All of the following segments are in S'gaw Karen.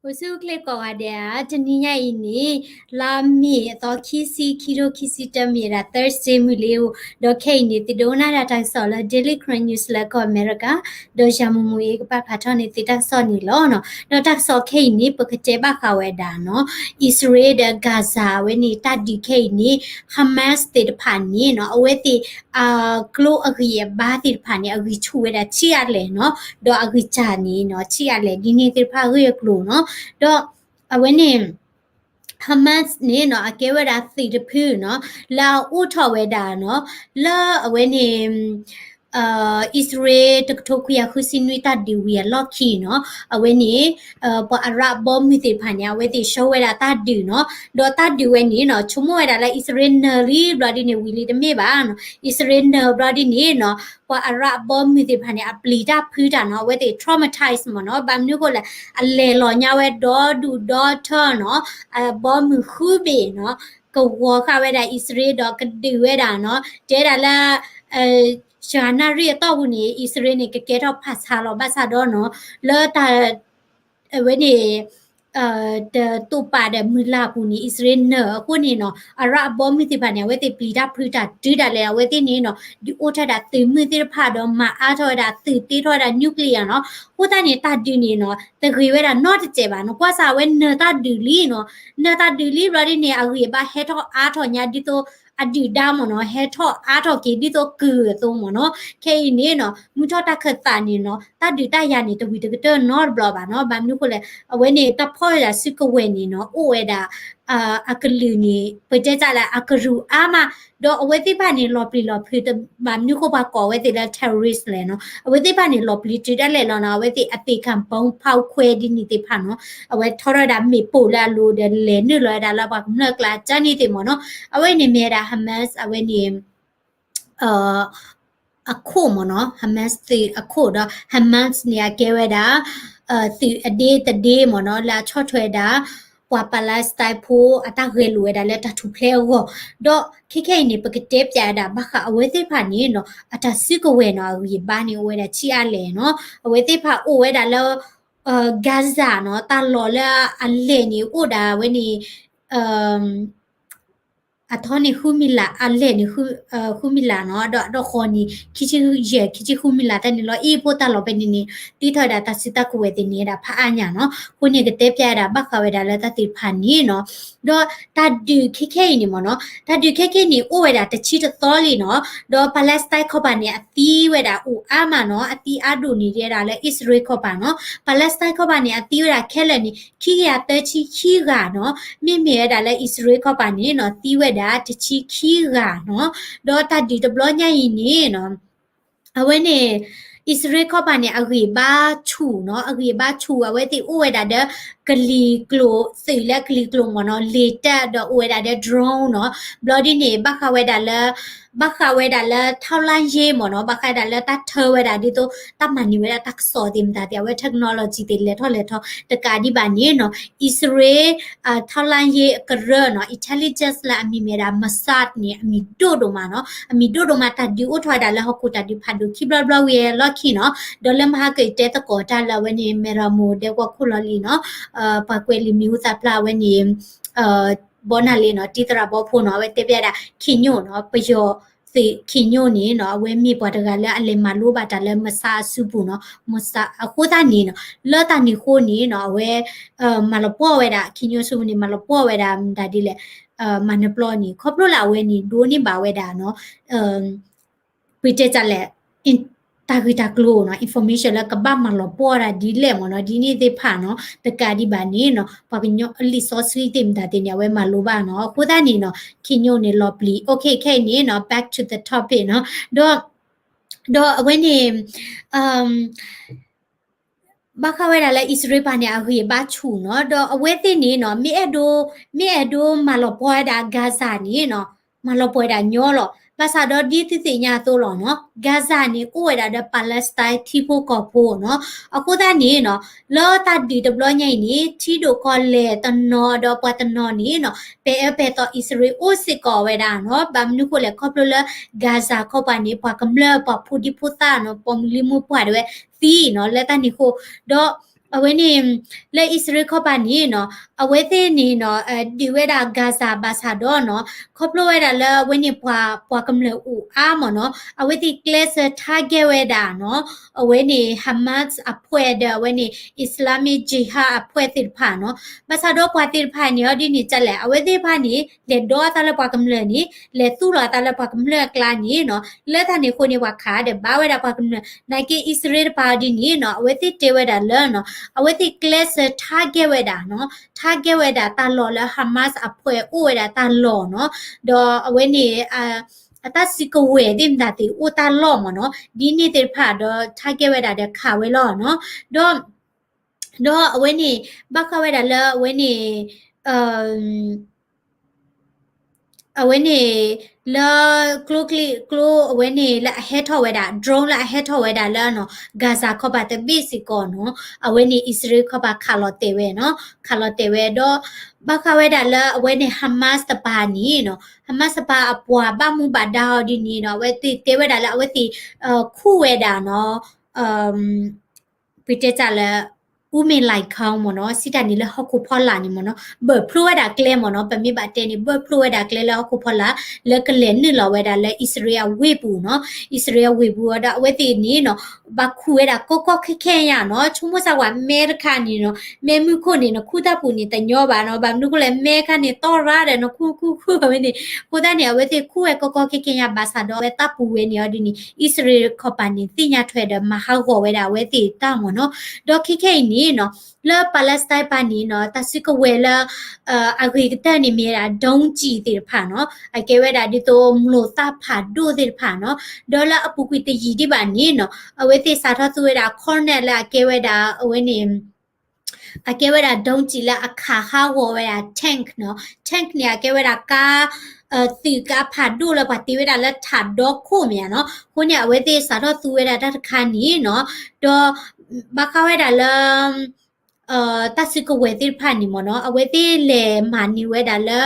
အိၣ်ဆူၣ်အိၣ်ချ့ကိးဂၤဒဲးဧါ, တနံၤညါအံၤန့ၣ် လါမ့ၤအသီခံဆံ ခံထိခံဆံတၢ မ့ၢ်ဝဲဒၣ် Thursday မုၢ်လ့ဧိၤ, ဒီးခဲအံၤန့ၣ် သုဒိကနၣ်တၢ်ကစီၣ်လၢ Daily Karen News လၢကီၢ်အမဲရကၤ, ဒီးယၤမူမူအံၤကပာ်ဖျါထီၣ်န့ၢ်သုတၢ်ကစီၣ်န့ၣ်လီၤ. ဒီးတၢ်ကစီၣ်ခဲအံၤန့ၣ် ပကတဲဘၣ်ဃးဝဲဒၣ်နီၤ အံၣ်စရ့လးဒီး Gaza အဝဲန့ၣ်တၢ်ဒုးခဲအံၤန့ၣ် Hamas သ့ၣ်တဖၣ်န့ၣ်နီၤ အဝဲသ့ၣ် အကျိအဂံၢ်အဘါသ့ၣ်တဖၣ်န့ၣ် အဂံၢ်ဆူၣ်ဝဲဒၣ်ဆံးအါလဲၣ်နီၤ, ဒီးအဂံၢ်စၢ်န့ၣ်နီၤ ဆံးအါလဲၣ် ဒ်န့ၣ်သ့ၣ်တဖၣ်အဂ့ၢ်အကျိၤနီၤ, ဒီးအဝဲန့ၣ် Hamas န့ၣ်နီၤ အကဲဝဲဒၣ်သုးတဖုနီၤ လၢအအိၣ်ထီၣ်ဝဲဒၣ်နီၤ လၢအဝဲန့ၣ် အံၣ်စရ့လးတကထိခွံကယၤဃုဆံနွံတၢ်ဒုးဝံၤအလီၢ်ခံနီၤ အဝဲန့ၣ် ပှၤအရၣ်ဘီမုၢ်သ့ၣ်တဖၣ်န့ၣ် အဝဲသ့ၣ်ဆှၢဝဲဒၣ်တၢ်ဒုးနီၤ, ဒီးတၢ်ဒုးဝဲန့ၣ်နီၤ ဆိကမိၣ်ဝဲဒၣ်လၢအံၣ်စရ့လးနၢၤလံဘျီဒ်န့ၣ် ဝံၤလံတမ့ၢ်ဘၣ်နီၤ, အံၣ်စရ့လးနၢၤဘျီဒ်န့ၣ်နီၤ ပှၤအရၣ်ဘီမုၢ်သ့ၣ်တဖၣ်န့ၣ် အပျံၤတၢ်ဖုးတၢ်နီၤ အဝဲသ့ၣ် traumatize မ့ၢ်နီၤ, ဘၣ်မနုၤဃိလဲၣ် အလဲၤလီၤညါဝဲဒီဒူၣ်ဒီထၢနီၤ, အဘီမုၢ်ဃုဘ့ၣ်နီၤ, ကဝီၤဃာ်ဝဲဒၣ်အံၣ်စရ့လးဒီးကဒုးဝဲဒၣ်နီၤ, တဲဒၣ်လၢ စှၤနၣ်ရံၣ်အတီၢ်ပူၤန့ၣ် အံၣ်စရ့လးန့ၣ် ကကဲထီၣ်ဖးဆါလီၤ ဘၣ်ဆၣ်ဒီးနီၤ လၢတၢ် အဝဲန့ၣ် တတိာ်ပာ်ဒီးမုၢ်လၢ်ပူၤန့ၣ် အံၣ်စရ့လးနၢၤအဃိန့ၣ်နီၤ အရၣ်အဘီမုၢ်သ့ၣ်တဖၣ်န့ၣ် အဝဲသ့ၣ်ပျံၤတၢ်ဖုးတၢ်တုၤဒၣ်လဲာ် အဝဲသ့ၣ်န့ၣ်နီၤ ဒုးအိၣ်ထီၣ်ဒၣ်သုးမုၢ်သ့ၣ်တဖၣ်ဒီးမၤအါထီၣ်ဝဲဒၣ်သုးသ့ထီၣ်ဝဲဒၣ် nuclear နီၤ, အဃိသတးန့ၣ် တၢ်ဒုးန့ၣ်နီၤ တဂ့ၤဝဲဒၣ်နီတစဲးဘၣ်နီၤ, ကွၢ်စးအဝဲနၢၤတၢ်ဒုးလံနီၤ, နၢၤတၢ်ဒုးလံဘျီဒ်န့ၣ် အဂံၢ်အဘါဟဲထီၣ်အါထီၣ်ညါဒ်သိး အဒုၣ်ဒါမ့ၢ်နီၤ ဟဲထီၣ်အါထီၣ်က့ၤဒ်သိးကုၢ်အသိးမ့ၢ်နီၤ, ခဲအံၤန့ၣ်နီၤ မုၢ်ထီၣ်တၢ်ခၢၣ်သးန့ၣ်နီၤ တၢ်ဒုးတၢ်ယၤန့ၣ် တဝံၤတကတၢၢ်နီတဘျီဘၣ်နီၤ, ဘၣ်မနုၤဃိလဲၣ် အဝဲန့ၣ် တၢ်ဖီၣ်ဝဲဒၣ်စုကဝဲၤန့ၣ်နီၤ အိၣ်ဝဲဒၣ် အကလုာ်န့ၣ် ပတဲတၢ်လၢအကရူၢ်အါမး, ဒီးအဝဲသ့ၣ်တဖၣ်န့ၣ် လီၤပျံၤလီၤဖုး ဘၣ်မနုၤဃိပှၤကိးဝဲသ့ၣ်လၢ terrorist လဲၣ်နီၤ, အဝဲသ့ၣ်တဖၣ်န့ၣ် လီၤပျံၤတုၤဒၣ်လဲာ်လီၤနီၤ, အဝဲသ့ၣ်အသ့ၣ်ခၣ်ဘီဖးခွဲဒ်န့ၣ်သ့ၣ်တဖၣ်နီၤ, အဝဲထီထီၣ်ဝဲဒၣ်မ့ၣ်ပိၢ်လၢအလိၤဒီးလဲၤနုာ်လီၤဝဲဒၣ်လၢပှၤကမျၢၢ်ကျါကန့ၣ်သ့ၣ်မ့ၢ်နီၤ, အဝဲန့ၣ်မ့ၢ်ဝဲဒၣ် Hamas အဝဲန့ၣ် အခိၣ်မ့ၢ်နီၤ Hamas သုးအခိၣ်ဒီး Hamas န့ၣ် အကဲဝဲဒၣ် သုးအဒ့တဒ့မ့ၢ်နီၤ လၢအဆီၣ်ထွဲဝဲဒၣ် ပှၤ Palestine ဖိအတၢ်ဂဲၤလိာ်ဝဲဒၣ်လၢတၢ်ထူၣ်ဖျဲးအဂီၢ်, ဒီးခဲခဲအံၤန့ၣ် ပကတဲပၠးဝဲဒၣ် ဘၣ်ဃးအဝဲသ့ၣ်တဖၣ်န့ၣ်နီၤ အတၢ်စုကဝဲၤနီၤ အဂံၢ်အဘါန့ၣ် အိၣ်ဝဲဒၣ်ဆံးအါလဲၣ်နီၤ, အဝဲသ့ၣ်တဖၣ်အိၣ်ဝဲဒၣ်လၢ Gaza နီၤ တၢ်လီၢ်လၢအလဲၢ်န့ၣ် အိၣ်ဒၣ်ဝဲန့ၣ် အထီန့ၣ်ဃုမံလး အလဲၢ်န့ၣ် ဃုမံလးနီၤ, ဒီးအဒီၣ်ဃီန့ၣ် ခံဆံယဲၢ် ခံဆံဃုမံလးတၢ်န့ၣ်လီၤ. အ့ၣ် ဖိတၢ်လီၢ်ဖဲန့ၣ်န့ၣ် သ့ၣ်ထီၣ်ဝဲဒၣ်တၢ်စုတၢ်ကဝဲၤသ့ၣ်န့ၣ်ဝဲဒၣ်ဖးအါညါနီၤ, အဃိန့ၣ် ကတဲပၠးဝဲဒၣ် ဘၣ်ဃးဝဲဒၣ်လၢတၢ်သ့ၣ်တဖၣ်န့ၣ်နီၤ, ဒီးတၢ်ဒုးခဲခဲအံၤန့ၣ်မ့ၢ်နီၤ, တၢ်ဒုးခဲခဲအံၤန့ၣ် အိၣ်ဝဲဒၣ်တဆံတသီလံနီၤ, ဒီး Palestine ခီပၤန့ၣ် အသံဝဲဒၣ်အိၣ်အါမးနီၤ, အသံအါဒိၣ်န့ၣ်ဒဲဒၣ်လၢ အံၣ်စရ့လးခီပၤနီၤ, Palestine ခီပၤန့ၣ် အသံဝဲဒၣ်ခဲလၢာ်န့ၣ် ခံကယၤသၢဆံခံဂၤနီၤ, မ့မ့ၢ်ဝဲဒၣ်လၢအံၣ်စရ့လးခီပၤန့ၣ်နီၤ သံဝဲဒၣ်တဆံခံဂၤနီၤ, ဒီးတၢ်ဒုးတဘျီညါအံၤန့ၣ်နီၤ အဝဲန့ၣ် အံၣ်စရ့လးခီပၤန့ၣ် အဂံၢ်ဘါဆူၣ်နီၤ, အဂံၢ်ဘါဆူၣ် အဝဲသ့ၣ်အိၣ်ဝဲဒၣ်ဒီး ကလံၤကျိၤ သုးလၢကလံၤကျိၤမ့ၢ်နီၤ, လေတပ် ဒီးအိၣ်ဝဲဒၣ်ဒီး drone နီၤ, ဘျီဒ်န့ၣ် ဘၣ်ဃးဝဲဒၣ်လၢ ဘၣ်ဃးဝဲဒၣ်လၢ ထောက်လှမ်းရေး မ့ၢ်နီၤ, ဘၣ်ဃးဒၣ်လၢတၢ်ထၢဝဲဒၣ်ဒ်သိး တၢ်မၤန့ၢ်ဝဲဒၣ်တၢ်ကစီၣ်သ့ၣ်မတၤသ့ၣ် အဝဲ technology သ့ၣ်လဲၤထီၣ်လဲၤထီၣ်တကးဒံးဘၣ်န့ၣ်နီၤ, အံၣ်စရ့လး ထောက်လှမ်းရေး အကရၢနီၤ, intelligence လၢအမံၤမ့ၢ်ဝဲဒၣ် Mossad န့ၣ် အမံၤဒိၣ်ဒိၣ်မးနီၤ, အမံၤဒိၣ်ဒိၣ်မး တၢ်ဒုးအိၣ်ထီၣ်ဝဲဒၣ်လၢဟီၣ်ခိၣ်တၢ်ဒုးဖးဒိၣ်ခံဘျီဘျီဝံၤအလီၢ်ခံနီၤ, ဒီးလၢမဟါကတဲသကိးတၢ်လၢအဝဲန့ၣ် မဲၢ်ရမိၢ်ဒဲကဝီၤခိၣ်လီၤလံနီၤ, ပှၤကွဲးလံာ်မံၤဟူသၣ်ဖျါအဝဲန့ၣ် ဘီနၢ်လ့နီၤ, တံသရၣ်ဘီဖိနီၤ, အဝဲတဲပၠးဒၣ် ခ့ညိၣ်နီၤ, ပယီၤသုးခ့ညိၣ်န့ၣ်နီၤ, အဝဲမ့ၢ်ပှၤတဂၤလၢအလဲၤမၤလိဘၣ်တၢ်လၢ Mossad အစုပူၤနီၤ, Mossad အဃိသတးန့ၣ်နီၤ, လၢတၢ်န့ၣ်အဃိန့ၣ်နီၤ, အဝဲ မၤလီၤပှီၢ်ဝဲဒၣ် ခ့ညိၣ်စုပူၤန့ၣ် မၤလီၤပှီၢ်ဝဲဒၣ်မတၤဒ်လဲၣ်, မၤနၢၤပျီန့ၣ် ခီဖျိလၢအဝဲန့ၣ် ဒိးန့ၢ်ဘၣ်ဝဲဒၣ်နီၤ ပတဲတၢ်လဲၣ်, တၢ်ဂ့ၢ်တၢ်ကျိၤနီၤ, information လၢကဘၣ်မၤလီၤပှီၢ်ဒၣ်ဒ်လဲၣ်မ့ၢ်နီၤ, ဒ်န့ၣ်သ့ၣ်တဖၣ်နီၤ, တကးဒံးဘၣ်န့ၣ်နီၤ, ပှၤကညီအလံာ်စီဆှံသ့ၣ်မတၤသ့ၣ်န့ၣ် အဝဲမၤလိဘၣ်နီၤ, အဃိသတးန့ၣ်နီၤ, ခ့ညိၣ်န့ၣ်လီၤပျံၤ, okay ခဲအံၤန့ၣ်နီၤ, back to the topic နီၤ, ဒီး ဒီးအဝဲန့ၣ် ဘၣ်ဃးဝဲဒၣ်လၢအံၣ်စရ့လးပၤန့ၣ် အဂံၢ်အဘါဆူၣ်နီၤ, ဒီးအဝဲသ့ၣ်န့ၣ်နီၤ, မ့ၢ်အဲၣ်ဒိး မ့ၢ်အဲၣ်ဒိးမၤလီၤပှီၢ်ဝဲဒၣ် Gaza န့ၣ်နီၤ, မၤလီၤပှီၢ်ဝဲဒၣ်ညီလီၤ. ဘၣ်ဆၣ်ဒီးဒ်သုသ့ၣ်ညါအသိးလီၤနီၤ, Gaza န့ၣ် အိၣ်ဝဲဒၣ်ဒီး Palestine ထံဖိကီၢ်ဖိနီၤ. အဃိသတးန့ၣ်နီၤ, လၢတၢ်ဒုးတဘျီညါအံၤန့ၣ် ထံဒိၣ်ကီၢ်လဲၢ်တနီၤဒီးပှၤတနီၤန့ၣ်နီၤ, ပဲာ်အၢပဲာ်သီအံၣ်စရ့လးအိၣ်စ့ၢ်ကီးဝဲဒၣ်နီၤ. ဘၣ်မနုၤဃိလဲၣ်, ခီဖျိလၢ Gaza ခီပၤန့ၣ် ပှၤကမျၢၢ် ပှၤဖိဒံဖိသၣ်နီၤ, ပိာ်မုၣ်လံၤမုၣ်ပှၢ်ဒၣ်ဝဲသံနီၤ, လၢတၢ်န့ၣ်အဃိ, ဒီး အဝဲန့ၣ် လၢအံၣ်စရ့လးခီပၤန့ၣ်နီၤ အဝဲသ့ၣ်န့ၣ်နီၤ ဒုးဝဲဒၣ် Gaza ဘၣ်ဆၣ်ဒီးနီၤ ခီဖျိဝဲဒၣ်လၢအဝဲန့ၣ်ပှၤ ပှၤကမျၢၢ်အိၣ်အါမ့ၢ်နီၤ အဝဲသ့ၣ်ကျဲးစၢး target ဝဲဒၣ်နီၤ အဝဲန့ၣ် Hamas အဖှဲးဒီးအဝဲန့ၣ် Islamic Jihad အဖှဲးသ့ၣ်တဖၣ်နီၤ ဘၣ်ဆၣ်ဒီးပှၤသ့ၣ်တဖၣ်န့ၣ်အီၤဒ်န့ၣ်ဒ်လဲၣ် အဝဲသ့ၣ်တဖၣ်န့ၣ် လဲၤဒီးအသးလၢပှၤကမျၢၢ်န့ၣ် လဲၤသူၣ်လီၤအသးလၢပှၤကမျၢၢ်အကျါန့ၣ်နီၤ လၢတၢ်န့ၣ်အဃိန့ၣ် ပှၤခးဒီးဘၣ်ဝဲဒၣ်ပှၤကမျၢၢ် နာ်က့အံၣ်စရ့လးတပၤအီၤဒ်န့ၣ်နီၤ အဝဲသ့ၣ်တဲဝဲဒၣ်လၢနီၤ အဝဲသ့ၣ်ကျဲးစၢး target ဝဲဒၣ်နီၤ target ဝဲဒၣ်တၢ်လီၢ်လၢ Hamas အဖှဲးအိၣ်ဝဲဒၣ်တၢ်လီၢ်နီၤ ဒီးအဝဲန့ၣ် အတၢ်စုကဝဲၤသ့ၣ်မတၤသ့ၣ်အိၣ်တၢ်လီၢ်မ့ၢ်နီၤ ဒ်န့ၣ်သ့ၣ်တဖၣ်ဒီး target ဝဲဒၣ်ဒီးခးဝဲလီၤနီၤ ဒီး ဒီးအဝဲန့ၣ် ဘၣ်ဃးဝဲဒၣ်လၢအဝဲန့ၣ် အဝဲန့ၣ် လၢ ကျိချံ ကျိအဝဲန့ၣ်လၢအဟဲထီၣ်ဝဲဒၣ် drone လၢအဟဲထီၣ်ဝဲဒၣ်လၢနီၤ Gaza ခီပၤတဘ့ၣ်စ့ၢ်ကီးနီၤ အဝဲန့ၣ်အံၣ်စရ့လးခီပၤခးလီၤတဲာ်ဝဲနီၤ ခးလီၤတဲာ်ဝဲဒီး ဘၣ်ဃးဝဲဒၣ်လၢအဝဲန့ၣ် Hamas တပၤန့ၣ်နီၤ Hamas တပၤအပှၤဘၣ်မူဘၣ်ဒါအီၤဒ်န့ၣ်နီၤ အဝဲသ့ၣ်တဲဝဲဒၣ်လၢအဝဲသ့ၣ် ခူၣ်ဝဲဒၣ်နီၤ ပတဲတၢ်လၢ အူမ့ၢ်လၢ်ခီမ့ၢ်နီၤ စံးတၢ်န့ၣ်လၢဟီၣ်ခိၣ်ဖီလာ်န့ၣ်မ့ၢ်နီၤ ဘၢၣ်ဖျိဝဲဒၣ်ကျဲမ့ၢ်နီၤ ပမ့ၢ်ဘၣ်တဲန့ၣ် ဘၢၣ်ဖျိဝဲဒၣ်ကျဲလၢဟီၣ်ခိၣ်ဖီလာ် လၢကလဲၤနုာ်လီၤဝဲဒၣ်လၢအံၣ်စရ့လးအဝ့ၢ်ပူၤနီၤ အံၣ်စရ့လးအဝ့ၢ်ပူၤဒီးအဝဲသ့ၣ်န့ၣ်နီၤ ဘၣ်ခူၣ်ဝဲဒၣ်ကီကီခဲခဲညါနီၤ ဆိကမိၣ်စၢ်ဝဲမဲတခါန့ၣ်နီၤ မဲမုၢ်ခိၣ်န့ၣ် နခူၣ်တၢ်ပူၤန့ၣ်တညီဘၣ်နီၤ ဘၣ်မနုၤဃိလဲၣ် မဲခါန့ၣ်သီၣ်ရၤဒီးနခူၣ်ခူၣ်ခူၣ်ဝဲန့ၣ် အဃိသတးန့ၣ် အဝဲသ့ၣ်ခူၣ်ဝဲကီကီခဲခဲညါ ဘၣ်ဆၣ်ဒီးအဝဲတၢ်ပူၤဝဲန့ၣ်အီၤဒ်န့ၣ် အံၣ်စရ့လးခီပၤန့ၣ် သ့ၣ်ညါထွဲဒီးမၤဟးဂီၤဝဲဒၣ်အဝဲသ့ၣ်တၢ်မ့ၢ်နီၤ ဒီးခဲခဲအံၤန့ၣ်နီၤ လၢ Palestine ပၤန့ၣ်နီၤ တၢ်စုကဝဲၤလၢ အဂ့ၤကတၢၢ်န့ၣ်မ့ၢ်ဝဲဒၣ် ဒိကံၣ်သ့ၣ်တဖၣ်နီၤ အကဲဝဲဒၣ်ဒ်သိးမျိာ်သၣ်ဖးဒိၣ်သ့ၣ်တဖၣ်နီၤ ဒီးလၢအပူၤကွံာ်တယံာ်ဒံးဘၣ်န့ၣ်နီၤ အဝဲသ့ၣ်စးထီၣ်သူဝဲဒၣ် Khan လၢအကဲဝဲဒၣ်အဝဲန့ၣ် အကဲဝဲဒၣ် ဒိကံၣ်လၢအခးဟးဂီၤဝဲဒၣ် tank နီၤ tank န့ၣ် အကဲဝဲဒၣ်ကါ သုးကါဖးဒိၣ်လၢပှၤတ့ဝဲဒၣ်လၢထးဒီခိၣ်မ့ၢ်ဧါနီၤ အဃိန့ၣ် အဝဲသ့ၣ်စးထီၣ်သူဝဲဒၣ်တၢ်တခါန့ၣ်နီၤ ဒီး ဘၣ်ဃးဝဲဒၣ်လၢ တၢ်စုကဝဲၤသ့ၣ်တဖၣ်န့ၣ်မ့ၢ်နီၤ အဝဲသ့ၣ်လဲၤမၤန့ၢ်ဝဲဒၣ်လၢ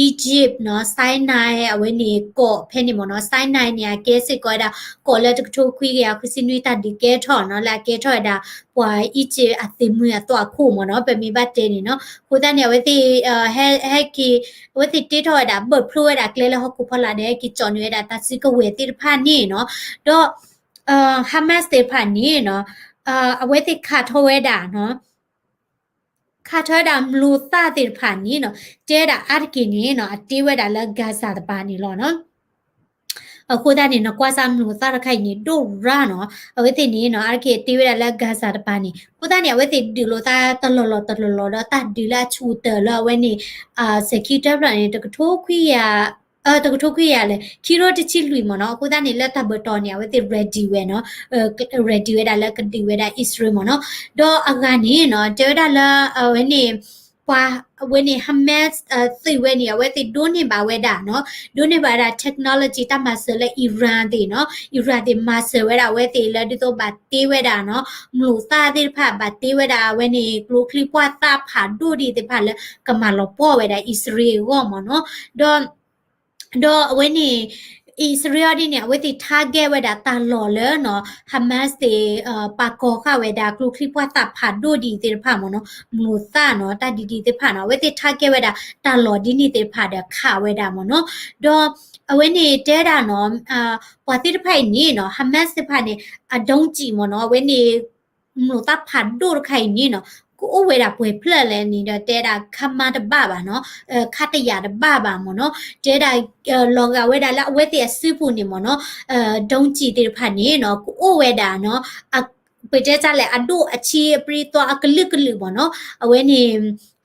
Egypt နီၤ Sinai အဝဲန့ၣ်ကီးဖဲန့ၣ်မ့ၢ်နီၤ Sinai န့ၣ် အကဲစ့ၢ်ကီးဝဲဒၣ် ကီးလၢတကထိခွံကယၤဃုဆံနွံတၢ်ဒုးကဲထီၣ်နီၤ လၢအကဲထီၣ်ဝဲဒၣ် ပှၤ Egypt အသုးမုၢ်အသွၣ်ခိၣ်မ့ၢ်နီၤ ပမ့ၢ်ဘၣ်တဲန့ၣ်နီၤ အဃိသတးန့ၣ် အဝဲသ့ၣ် ဟဲ ဟဲက့ၤ အဝဲသ့ၣ်တ့ထီၣ်ဝဲဒၣ် ဘၢၣ်ဖျိဝဲဒၣ်ကျဲလၢဟီၣ်ခိၣ်ဖီလာ်ဒီး ဟဲက့ၤကၠီၣ်န့ၢ်ဝဲဒၣ်တၢ်စုကဝဲၤသ့ၣ်တဖၣ်န့ၣ်နီၤ ဒီး Hamas သ့ၣ်တဖၣ်န့ၣ်နီၤ အဝဲသ့ၣ်ခးထီၣ်ဝဲဒၣ်နီၤ ခးထီၣ်ဝဲဒၣ်မျိာ်သၣ်သ့ၣ်တဖၣ်န့ၣ်နီၤ တဲဒၣ်အါတက့ၢ်န့ၣ်နီၤ အတ့ဝဲဒၣ်လၢ Gaza တပၤန့ၣ်လီၤနီၤ အဃိသတးန့ၣ် နကွၢ်စၢ်မျိာ်သၣ်တခါအံၤန့ၣ် ဒိၣ်ရၣ်နီၤ အဝဲသ့ၣ်န့ၣ်နီၤ အါတက့ၢ်တ့ဝဲဒၣ်လၢ Gaza တပၤန့ၣ် အဃိသတးန့ၣ် အဝဲသ့ၣ်ဒုးလိာ်သးတလီၢ်လီၢ်တလီၢ်လီၢ်ဒီး တၢ်ဒုးလၢအဆူၣ်တၢၢ်လၢအဝဲန့ၣ် စဲးခံတၢဖျၢၣ်န့ၣ် တကထိခွံကယၤ တကထိခွံကယၤလဲၣ် ခံကထိတဆံလွံၢ်မ့ၢ်နီၤ အဃိသတးန့ၣ် လၢတၢ်ဘၢၣ်တီၤန့ၣ် အဝဲသ့ၣ် ready ဝဲနီၤ ready ဝဲဒၣ်လၢကဒုးဝဲဒၣ်အံၣ်စရ့လးမ့ၢ်နီၤ ဒီးအဂၤန့ၣ်နီၤ တဲဝဲဒၣ်လၢ အဝဲန့ၣ် ပှၤ အဝဲန့ၣ် Hamas သုးဝဲန့ၣ် အဝဲသ့ၣ်ဒိးန့ၢ်ဘၣ်ဝဲဒၣ်နီၤ ဒိးန့ၢ်ဘၣ်ဝဲဒၣ် technology တၢ်မၤစၢၤလၢ Iran သ့ၣ်နီၤ Iran သ့ၣ်မၤစၢၤဝဲဒၣ်အဝဲသ့ၣ်လၢဒ်သိးဘၣ်တ့ဝဲဒၣ်နီၤ မျိာ်သၣ်သ့ၣ်တဖၣ် ဘၣ်တ့ဝဲဒၣ်အဝဲန့ၣ် ကျိချံမျိာ်သၣ်ဖးဒိၣ်ဒ်သ့ၣ်တဖၣ်လၢ ကမၤလီၤပှီၢ်ဝဲဒၣ်အံၣ်စရ့လးအဂီၢ်မ့ၢ်နီၤ ဒီး ဒီးအဝဲန့ၣ် အံၣ်စရ့လးဒ်န့ၣ် အဝဲသ့ၣ် target ဝဲဒၣ်တၢ်လီၢ်လၢနီၤ Hamas သ့ၣ် ပာ်ကီၤဃာ်ဝဲဒၣ်ကျိချံမျိာ်သၣ်ဖးဒိၣ်ဒ်သ့ၣ်တဖၣ်မ့ၢ်နီၤ မျိာ်သၣ်နီၤ တၢ်ဒ်ဒ်သ့ၣ်တဖၣ်နီၤ အဝဲသ့ၣ် target ဝဲဒၣ်တၢ်လီၢ်ဒ်န့ၣ်သ့ၣ်တဖၣ်ဒီးခးဝဲဒၣ်မ့ၢ်နီၤ ဒီး အဝဲန့ၣ်တဲဒၣ်နီၤ ပှၤသ့ၣ်တဖၣ်အံၤန့ၣ်နီၤ Hamas သ့ၣ်တဖၣ်န့ၣ် အဒိကံၣ်မ့ၢ်နီၤ အဝဲန့ၣ် မျိာ်သၣ်ဖးဒိၣ်တခါအံၤန့ၣ်နီၤ ကအိၣ်ဝဲဒၣ်ပှဲၤဖျၢၣ်လဲၣ်န့ၣ်ဒီး တဲဒၣ် ခါမါ တဘၣ်ဘၣ်နီၤ ခါတယာ်တဘၣ်ဘၣ်မ့ၢ်နီၤ တဲဒၣ် လီၤဂာ်ဝဲဒၣ်လၢအဝဲသ့ၣ်အစုပူၤန့ၣ်မ့ၢ်နီၤ ဒိကံၣ်သ့ၣ်တဖၣ်န့ၣ်နီၤ ကအိၣ်ဝဲဒၣ်နီၤ ပတဲတၢ်လဲၣ် အဒိၣ်အဆံးအပြံအသွါအကလုာ်ကလုာ်မ့ၢ်နီၤ အဝဲန့ၣ်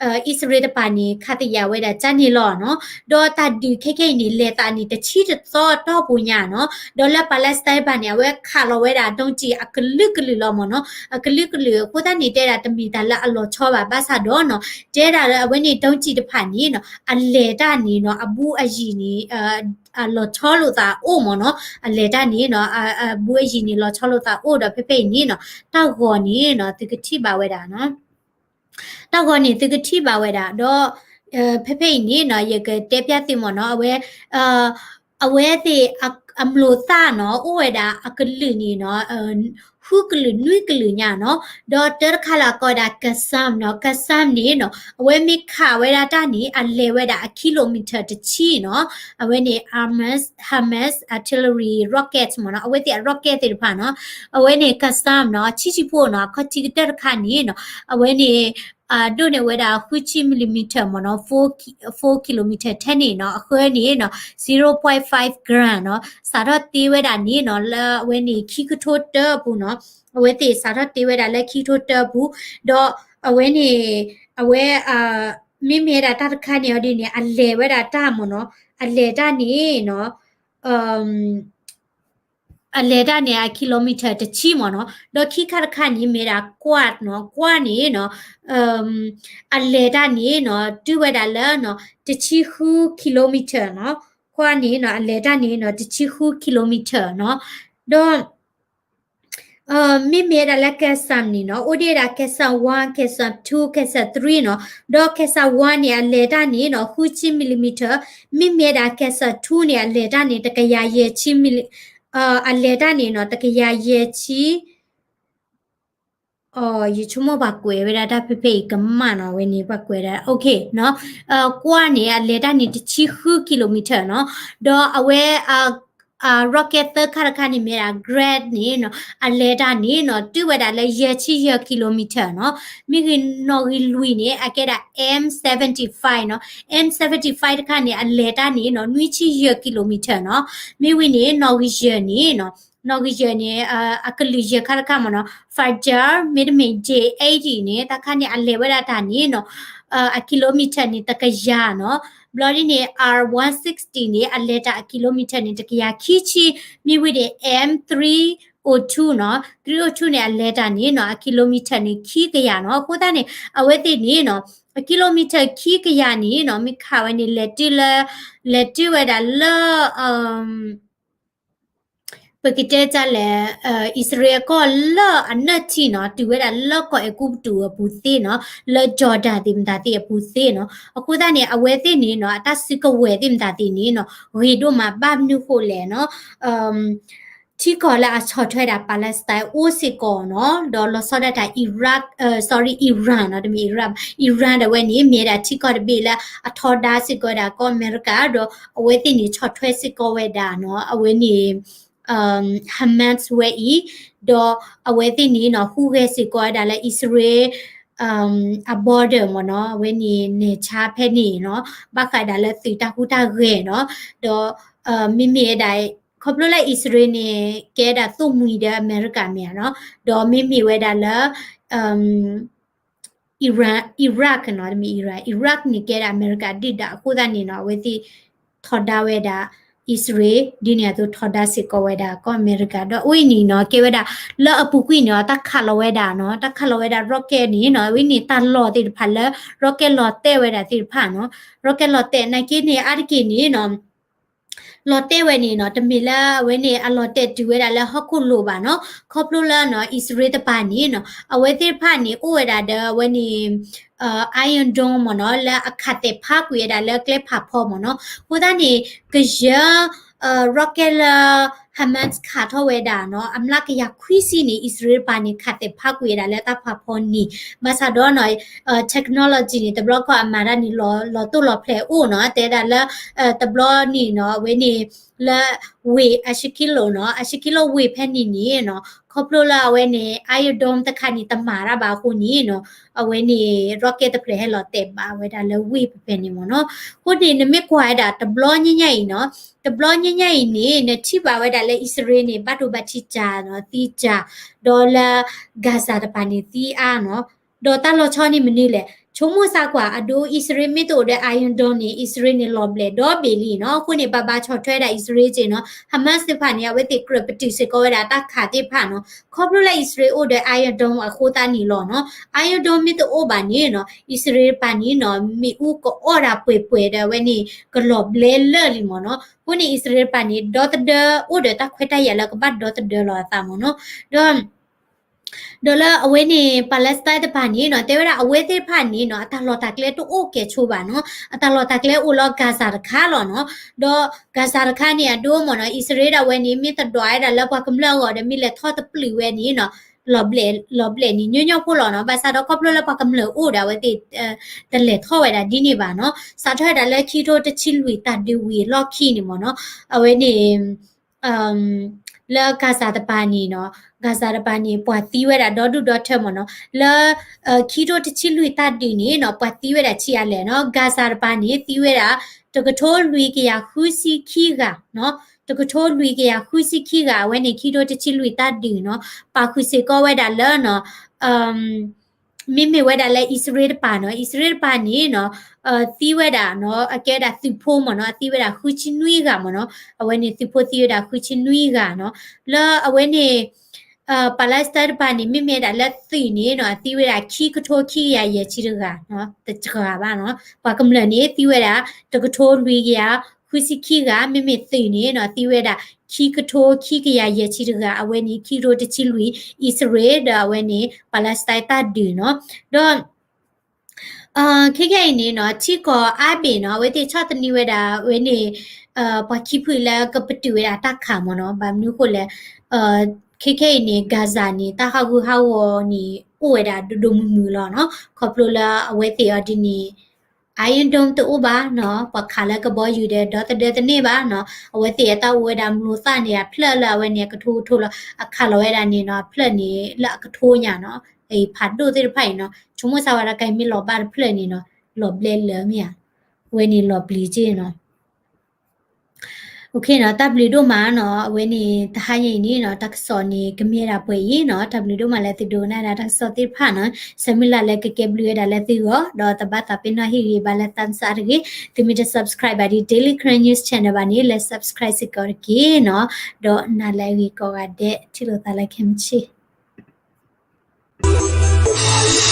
အံၣ်စရ့လးတပၤန့ၣ် ခးသယာ်ဝဲဒၣ်ကန့ၣ်လီၤနီၤ ဒီးတၢ်ဒုးခဲခဲအံၤန့ၣ် လဲၤသးန့ၣ် တဆံတသီအတီၢ်ပူၤညါနီၤ ဒီးလၢ Palestine တပၤန့ၣ် အဝဲခးလီၤဝဲဒၣ် ဒိကံၣ်အကလုာ်ကလုာ်လီၤမ့ၢ်နီၤ အကလုာ်ကလုာ် အဃိသတးန့ၣ် တဲဒၣ်တမ့ၢ်တၢ်လၢအလီၤဆီဘၣ် ဘၣ်ဆၣ်ဒီးနီၤ တဲဒၣ်လၢအဝဲန့ၣ် ဒိကံၣ်တဖၣ်န့ၣ်နီၤ အလဲၤတၢ်န့ၣ်နီၤ အဘူးအယံၤန့ၣ် အလီၤဆီလိာ်သးအိၣ်မ့ၢ်နီၤ အလဲၤတၢ်န့ၣ်နီၤ အဘူးအယံၤန့ၣ် လီၤဆီလိာ်သးအိၣ်ဒီး ဖဲဖဲအံၤန့ၣ်နီၤ တၢ်ဂီၤန့ၣ်နီၤ သုကထံၣ်ဘၣ်ဝဲဒၣ်နီၤ တၢ်ဂီၤန့ၣ် သုကထံၣ်ဘၣ်ဝဲဒၣ် ဒီး ဖဲဖဲအံၤန့ၣ်နီၤ ယကတဲပျၢ်သုမ့ၢ်နီၤ အဝဲ အဝဲသ့ၣ် အမျိာ်သၣ်နီၤ အိၣ်ဝဲဒၣ်အကလုာ်န့ၣ်နီၤ ဃုကလုာ်နွံကလုာ်ညါနီၤ. ဒီးတၢတခါလၢအကိးဝဲဒၣ် Qassam နီၤ, Qassam န့ၣ်နီၤ အဝဲမ့ၢ်ခးဝဲဒၣ်တၢ်န့ၣ် အလဲၤဝဲဒၣ်အ kilometer တဆံနီၤ. အဝဲန့ၣ် HIMARS, HIMARS artillery rockets မ့ၢ်နီၤ, အဝဲသ့ၣ်အ rocket သ့ၣ်တဖၣ်နီၤ. အဝဲန့ၣ် Qassam နီၤ ဆံးဆံးဖိနီၤ, ခီၣ်ထံးကတၢၢ်တခါန့ၣ်နီၤ အဝဲန့ၣ် ဒိၣ်န့ၢ်ဝဲဒၣ်ဃုဆံ millimeter မ့ၢ်နီၤ, four kilometer ထဲန့ၣ်နီၤ, အဃၢန့ၣ်နီၤ zero point five gram နီၤ, စးထီၣ်တ့ဝဲဒၣ်န့ၣ်နီၤ လၢအဝဲန့ၣ်ခံကထိတၢအပူၤနီၤ, အဝဲသ့ၣ်စးထီၣ်တ့ဝဲဒၣ်လၢခံကထိတၢအပူၤ, ဒီးအဝဲန့ၣ် အဝဲ မ့မ့ၢ်ဝဲဒၣ်တၢ်တခါန့ၣ်အီၤဒ်န့ၣ် အလဲၤဝဲဒၣ်တၢ်မ့ၢ်နီၤ, အလဲၤတၢ်န့ၣ်နီၤ အလဲၤတၢ်န့ၣ် အ kilometer တဆံမ့ၢ်နီၤ, ဒီးခံခါတခါန့ၣ် မ့ၢ်ဒၣ်ကွၢ်နီၤ, ကွၢ်န့ၣ်နီၤ အလဲၤတၢ်န့ၣ်နီၤ တုၤဝဲဒၣ်လၢနီၤ တဆံဃု kilometer နီၤ, ကွၢ်န့ၣ်နီၤ အလဲၤတၢ်န့ၣ်နီၤ တဆံဃု kilometer နီၤ, ဒီး မ့မ့ၢ်ဝဲဒၣ်လၢ Qassam န့ၣ်နီၤ အိၣ်ဒံးဝဲဒၣ် Qassam one, Qassam two, Qassam three နီၤ, ဒီး Qassam one န့ၣ် အလဲၤတၢ်န့ၣ်နီၤ ဃုဆံ millimeter, မ့မ့ၢ်ဝဲဒၣ် Qassam two န့ၣ် အလဲၤတၢ်န့ၣ် တကယၤယဲၢ်ဆံ milli-, အလဲၤတၢ်န့ၣ်နီၤ တကယၤယဲၢ်ဆံ ယဆိကမိၣ်ပှၤကွဲးဝဲဒၣ်တၢ်ဖဲဖဲအံၤကမၣ်နီၤ, အဝဲန့ၣ်ပှၤကွဲးဒၣ် okay နီၤ, ကွၢ်န့ၣ် အလဲၤတၢ်န့ၣ် တဆံဃု kilometer နီၤ, ဒီးအဝဲ rocket သၢခါတခါန့ၣ် မ့ၢ်ဒၣ် Grad န့ၣ်နီၤ အလဲၤတၢ်န့ၣ်နီၤ တုၤဝဲဒၣ်လၢယဲၢ်ဆံယဲၢ် kilometer နီၤ, မ့ၢ်ဂ့ၤနီၣ်ဂံၢ်လွံၢ်န့ၣ် အကဲဒၣ် M seventy-five နီၤ, M seventy-five တခါန့ၣ် အလဲၤတၢ်န့ၣ်နီၤ နွံဆံယဲၢ် kilometer နီၤ, မ့ၢ်ဝံၤန့ၣ် နီၣ်ဂံၢ်ယဲၢ်န့ၣ်နီၤ နီၣ်ဂံၢ်ယဲၢ်န့ၣ် အကလုာ်ယဲၢ်ခါတခါမ့ၢ်နီၤ Fajar မ့တမ့ၢ် J eighty န့ၣ် တၢ်ခါန့ၣ် အလဲၤဝဲဒၣ်တၢ်န့ၣ်နီၤ အ kilometer န့ၣ် တကယၤနီၤ, ဘျီဒ်န့ၣ် R one sixty န့ၣ် အလဲၤတၢ်အ kilometer န့ၣ် တကယၤခံဆံ, မ့ၢ်ဝံၤန့ၣ် M three oh two နီၤ, three oh two န့ၣ် အလဲၤတၢ်န့ၣ်နီၤ အ kilometer န့ၣ် ခံကယၤနီၤ, အဃိသတးန့ၣ် အဝဲသ့ၣ်န့ၣ်နီၤ အ kilometer ခံကယၤန့ၣ်နီၤ မ့ၢ်ခးဝဲန့ၣ် လဲၤတုၤလၢ လဲၤတုၤဝဲဒၣ်လၢ ပကတဲတၢ်လဲၣ် အံၣ်စရ့လးကီၢ်လၢအနၢၣ်ထံၣ်နီၤ တုၤဝဲဒၣ်လၢကီၢ်အဲၤကူပတူးအပူၤသ့နီၤ လၢ Jordan သ့ၣ်မတၤသ့ၣ်အပူၤသ့နီၤ, အဃိသတးန့ၣ် အဝဲသ့ၣ်န့ၣ်နီၤ အတၢ်စုကဝဲၤသ့ၣ်မတၤသ့ၣ်န့ၣ်နီၤ ဂ့ၤဒိၣ်မးဘၣ်မနုၤဃိလဲၣ်နီၤ ထံကီၢ်လၢအဆီၣ်ထွဲဒၣ် Palestine အိၣ်စ့ၢ်ကီးနီၤ ဒီးလီၤဆီဒၣ်တၢ် Iraq, sorry, Iran နီၤ တမ့ၢ် Iraq, Iran ဒၣ်ဝဲန့ၣ် မ့ၢ်ဝဲဒၣ်ထံကီၢ်တဘ့ၣ်လၢအထီဒါစ့ၢ်ကီးဝဲဒၣ်ကီၢ်အမဲရကၤ ဒီးအဝဲသ့ၣ်န့ၣ်ဆီၣ်ထွဲစ့ၢ်ကီးဝဲဒၣ်နီၤ အဝဲန့ၣ် Hamas ဝဲအံၤ, ဒီးအဝဲသ့ၣ်န့ၣ်နီၤ ဟူးဂဲၤစ့ၢ်ကီးဝဲဒၣ်လၢအံၣ်စရ့လး အ border မ့ၢ်နီၤ အဝဲန့ၣ် နယ်ခြား ဖဲန့ၣ်နီၤ ဘၣ်ဃးဒၣ်လၢသုးတၢ်ဟူးတၢ်ဂဲၤနီၤ, ဒီး မ့မ့ၢ်ဝဲဒၣ် ခီဖျိလၢအံၣ်စရ့လးန့ၣ် ကဲဒၣ်သိၣ်မှံၤဒီးအမဲရကၤမ့ၢ်ဧါနီၤ, ဒီးမ့မ့ၢ်ဝဲဒၣ်လၢ Iran, Iraq နီၤ တမ့ၢ် Iran, Iraq န့ၣ် ကဲဒၣ်အမဲရကၤဒုၣ်ဒါအဃိသတးန့ၣ်နီၤ အဝဲသ့ၣ်ထီဒါဝဲဒၣ် အံၣ်စရ့လး ဒ်န့ၣ်အသိးထီဒါစ့ၢ်ကီးဝဲဒၣ်ကီၢ်အမဲရကၤ ဒီးအဝဲအံၤန့ၣ်နီၤ ကဲဝဲဒၣ် လၢအပူၤကွံာ်န့ၣ် တၢ်ခးလီၤဝဲဒၣ်နီၤ တၢ်ခးလီၤဝဲဒၣ် rocket န့ၣ်နီၤ အဝဲန့ၣ်တၢ်လီၢ်သ့ၣ်တဖၣ်လၢ rocket လီၤတဲာ်ဝဲဒၣ်သ့ၣ်တဖၣ်နီၤ rocket လီၤတဲာ်နာ်က့န့ၣ် အါတက့ၢ်န့ၣ်နီၤ လီၤတဲာ်ဝဲန့ၣ်နီၤ တမ့ၢ်လၢအဝဲန့ၣ် အလီၤတဲာ်တုၤဝဲဒၣ်လၢဟီၣ်ခိၣ်လိၤဘၣ်နီၤ ခီဖျိလၢနီၤ အံၣ်စရ့လးတပၤန့ၣ်နီၤ အဝဲသ့ၣ်တဖၣ်န့ၣ် အိၣ်ဝဲဒၣ်ဒီးအဝဲန့ၣ် Iron Dome မ့ၢ်နီၤ လၢအခးသဲးဖးကွံာ်ဝဲဒၣ်လၢကျဲဖးဖီမ့ၢ်နီၤ အဃိသတးန့ၣ် ကယၢ rocket လၢ Hamas ခးထီၣ်ဝဲဒၣ်နီၤ အမျးကယၤခွံဆံန့ၣ် အံၣ်စရ့လးတပၤန့ၣ် ခးသဲးဖးကွံာ်ဝဲဒၣ်လၢတၢ်ဖးဖီန့ၣ် ဘၣ်ဆၣ်ဒီးနီၤ technology န့ၣ် တဘျီခီအမၤတၢ်န့ၣ် လီၤတိၢ်လီၤဖျဲးအိၣ်နီၤ တဲဒၣ်လၢ တဘျီန့ၣ်နီၤ အဝဲန့ၣ် လၢ ဝ့ၢ် Ashkelon နီၤ Ashkelon ဝ့ၢ်ဖဲန့ၣ်န့ၣ်နီၤ ခီဖျိလၢအဝဲန့ၣ် Iron Dome တခါန့ၣ် တမၤတၢ်ဘၣ်အဃိန့ၣ်နီၤ အဝဲန့ၣ် rocket တဖျၢၣ်ဟဲလီၤတဲာ်ဘၣ်ဝဲဒၣ်လၢဝ့ၢ်ဖဲဖဲန့ၣ်မ့ၢ်နီၤ အဃိန့ၣ် နမ့ၢ်ကွၢ်ဝဲဒၣ်တဘျီညါညါအံၤနီၤ တဘျီညါညါအံၤန့ၣ် နထံၣ်ဘၣ်ဝဲဒၣ်လၢအံၣ်စရ့လးန့ၣ် ဘၣ်ဒိဘၣ်ထံးစှၤနီၤ သံစှၤ ဒီးလၢ Gaza တပၤန့ၣ် သံအါနီၤ ဒီးတၢ်လီၤဆီန့ၣ်မနုၤလဲၣ် ဆိကမိၣ်စၢ်ကွၢ် အဒိ အံၣ်စရ့လးမ့ၢ်တအိၣ်ဒီး Iron Dome န့ၣ် အံၣ်စရ့လးန့ၣ် လီၤဘျဲးဒီဘ့ၣ်လံနီၤ အဃိန့ၣ် ဘၣ်ဘၣ်ဆီၣ်ထွဲဒၣ်အံၣ်စရ့လးက့နီၤ Hamas သ့ၣ်တဖၣ်န့ၣ် အဝဲသ့ၣ်ကြၢးပတုာ်စ့ၢ်ကီးဝဲဒၣ်တၢ်ခးသ့ၣ်တဖၣ်နီၤ ခီဖျိလၢအံၣ်စရ့လးအိၣ်ဒီး Iron Dome အဃိသတးန့ၣ်လီၤနီၤ Iron Dome မ့ၢ်တအိၣ်ဘၣ်န့ၣ်နီၤ အံၣ်စရ့လးတပၤန့ၣ်နီၤ မ့ၣ်အူကအီၣ်ဒၣ်ပှဲၤပှဲၤဒီးအဝဲန့ၣ် ကလီၤဘျဲးလၢာ်လံမ့ၢ်နီၤ အဃိန့ၣ် အံၣ်စရ့လးတပၤန့ၣ် ဒီသဒၢအိၣ်ဒီးတၢ်ခွဲးတၢ်ယာ်လၢကဘၣ်ဒီသဒၢလီၤအသးမ့ၢ်နီၤ ဒီး ဒီးလၢအဝဲန့ၣ် Palestine တပၤန့ၣ်နီၤ တဲဝဲဒၣ်အဝဲသ့ၣ်တဖၣ်န့ၣ်နီၤ အတၢ်လီၢ်တၢ်ကျဲတအိၣ်ကဲဆိဘၣ်နီၤ, အတၢ်လီၢ်တၢ်ကျဲအိၣ်လၢ Gaza တခါလီၤနီၤ, ဒီး Gaza တခါန့ၣ် အဒိမ့ၢ်နီၤ အံၣ်စရ့လးဒၣ်ဝဲန့ၣ် မ့ၢ်တဒွးဝဲဒၣ်လၢပှၤကမျၢၢ်အဂီၢ်ဒီး မ့ၢ်လဲၤထီၣ်တပျုာ်ဝဲန့ၣ်နီၤ လီၤဘျဲၣ် လီၤဘျဲၣ်န့ၣ် ညီညီဖိလီၤနီၤ, ဘၣ်ဆၣ်ဒီးခီဖျိလၢပှၤကမျၢၢ်အိၣ်ဒီးအဝဲသ့ၣ် တလဲၤထီၣ်ဝဲဒၣ်ဒ်န့ၣ်ဘၣ်နီၤ, စးထီၣ်ဝဲဒၣ်လၢခံကထိတဆံလွံၢ်တၢ်ဒုးဝံၤအလီၢ်ခံန့ၣ်မ့ၢ်နီၤ, အဝဲန့ၣ် လၢ Gaza တပၤန့ၣ်နီၤ, Gaza တပၤန့ၣ် ပှၤသံဝဲဒၣ်ဒီဒူၣ်ဒီထၢမ့ၢ်နီၤ, လၢ ခံကထိတဆံလွံၢ်တၢ်ဒုးန့ၣ်နီၤ ပှၤသံဝဲဒၣ်ဆံးအါလဲၣ်နီၤ, Gaza တပၤန့ၣ် သံဝဲဒၣ် တကထိလွံၢ်ကယၤဃုဆံခံဂၤ, တကထိလွံၢ်ကယၤဃုဆံခံဂၤ အဝဲန့ၣ် ခံကထိတဆံလွံၢ်တၢ်ဒုးနီၤ, ပာ်ဃုာ်စ့ၢ်ကီးဝဲဒၣ်လၢနီၤ မ့မ့ၢ်ဝဲဒၣ်လၢအံၣ်စရ့လးတပၤနီၤ, အံၣ်စရ့လးတပၤန့ၣ်နီၤ, သံဝဲဒၣ်နီၤ, အကဲဝဲဒၣ်သုးဖိမ့ၢ်နီၤ, အသံဝဲဒၣ်ဃုဆံနွံဂၤမ့ၢ်နီၤ, အဝဲန့ၣ်သုးဖိသံဝဲဒၣ်ဃုဆံနွံဂၤနီၤ, လၢအဝဲန့ၣ် Palestine တပၤန့ၣ် မ့မ့ၢ်ဒၣ်လၢသုးန့ၣ်နီၤ, အသံဝဲဒၣ်ခံကထိခံကယၤယဲၢ်ဆံတဂၤ, တဂၤဘၣ်နီၤ, ပှၤကမျၢၢ်န့ၣ် သံဝဲဒၣ် တကထိလွံၢ်ကယၤဃုဆံခံဂၤ, မ့မ့ၢ်သုးန့ၣ်နီၤ သံဝဲဒၣ် ခံကထိခံကယၤယဲၢ်ဆံတဂၤ, အဝဲန့ၣ် ခံကထိတဆံလွံၢ် အံၣ်စရ့လး ဒီးအဝဲန့ၣ် Palestine တၢ်ဒုးနီၤ, ဒီး ခဲခဲအံၤန့ၣ်နီၤ ထံကီၢ်အါဘ့ၣ်နီၤ အဝဲသ့ၣ်ဆီၣ်သနံးဝဲဒၣ် အဝဲန့ၣ် ပှၤခံဖုလၢကပတုာ်ဝဲဒၣ်တၢ်ခးမ့ၢ်နီၤ, ဘၣ်မနုၤအဃိလဲၣ်, ခဲခဲအံၤန့ၣ် Gaza န့ၣ် တၢ်ဟးဂူာ်ဟးဂီၤန့ၣ် အိၣ်ဝဲဒၣ်ဒိၣ်ဒိၣ်မုၢ်မုၢ်လီၤနီၤ, ခီဖျိလၢအဝဲသ့ၣ်အီၤဒ်န့ၣ် Iron Dome တအိၣ်ဘၣ်နီၤ, ပှၤခးလၢကဘီယူၤဒီး ဒီသဒၢတန့ၢ်ဘၣ်နီၤ, အဝဲသ့ၣ်အတၢ်အိၣ်ဝဲဒၣ်မျိာ်သၣ်န့ၣ် အဖျၢၣ်လၢအဝဲန့ၣ် အကထိကထိလီၤ, အခးလီၤဝဲဒၣ်န့ၣ်နီၤ အဖျၢၣ်န့ၣ်လၢအကထိညါနီၤ, အဖးဒိၣ်သ့ၣ်တဖၣ်အံၤနီၤ, ဆိကမိၣ်စၢ်ဝဲဒၣ်ကမ့ၢ်လီၤဘၣ်တဖျၢၣ်န့ၣ်နီၤ လီၤဘျဲလၢမ့ၢ်ဧါ, အဝဲန့ၣ်လီၤပျံၤက့နီၤ OK နီၤ, တၢ်ဘျုးဒိၣ်မးနီၤ, အဝဲန့ၣ် တဟါညါအံၤန့ၣ်နီၤ တၢ်ကစီၣ်န့ၣ် ကမ့ၢ်ဝဲဒၣ်ပှဲၤအံၤနီၤ, တၢ်ဘျုးဒိၣ်မးလၢသုဒိကနၣ်ဒၣ်တၢ်ကစီၣ်သ့ၣ်တဖၣ်နီၤ, ဆၢမုၢ်လၢ်လၢကကဲဘျုးဝဲဒၣ်လၢသုဂီၢ်, ဒီးတဘၣ်သးပ့ၤနီၣ်ဟ့ၣ်ဂံၢ်ဘါလၢ thumbs up တဂ့ၤ, သုမ့ၢ်တ subscribe ဘၣ်ဒ် Daily Karen News Channel ဘၣ်န့ၣ် လဲၤ subscribe စ့ၢ်ကီးတက့ၢ်နီၤ, ဒီးနၤလၢအဂ့ၤကိးဂၤဒဲး ထံၣ်လိာ်သးလၢခဲမုၢ်ဆ့ၣ်